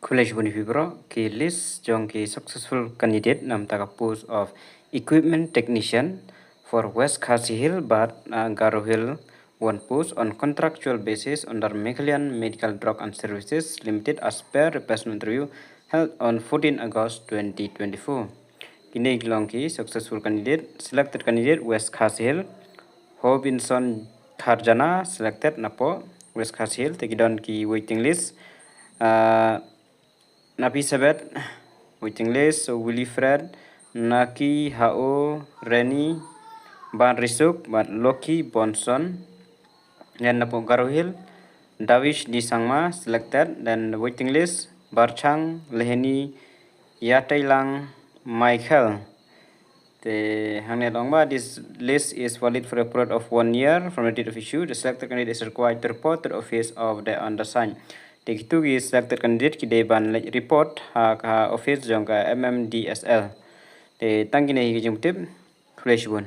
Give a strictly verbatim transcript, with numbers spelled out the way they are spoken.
Khublei shibun ïa phi baroh. Ki list jong ki successful candidate namar ka post of equipment technician for West Khasi Hills bad Garo Hills, one post on contractual basis under Meghalayan Medical Drug and Services Limited as per personal interview held on fourteen August twenty twenty-four. Kine ki long ki successful candidate. Selected candidate, West Khasi Hills, Hobinson Kharjana, selected napoh West Khasi Hills. Te ki don ki waiting list. Napi Sabet, waiting list, Wilfred Naki, Hao Reni, Ban Risuk bad Loki Bonson. Then napoh Garo Hills, Davish D Sangma, selected. Then waiting list, Barchang Leheni, Yatailang Michael. Te hangne long ba, this list is valid for a period of one year from the date of issue. The selected candidate is required to report to the office of the undersigned. Te kitu ki selected candidate ki dei ban leit report ha ka office jong ka M M D S L. Te tang kine hi ki jingtip. Khublei shibun.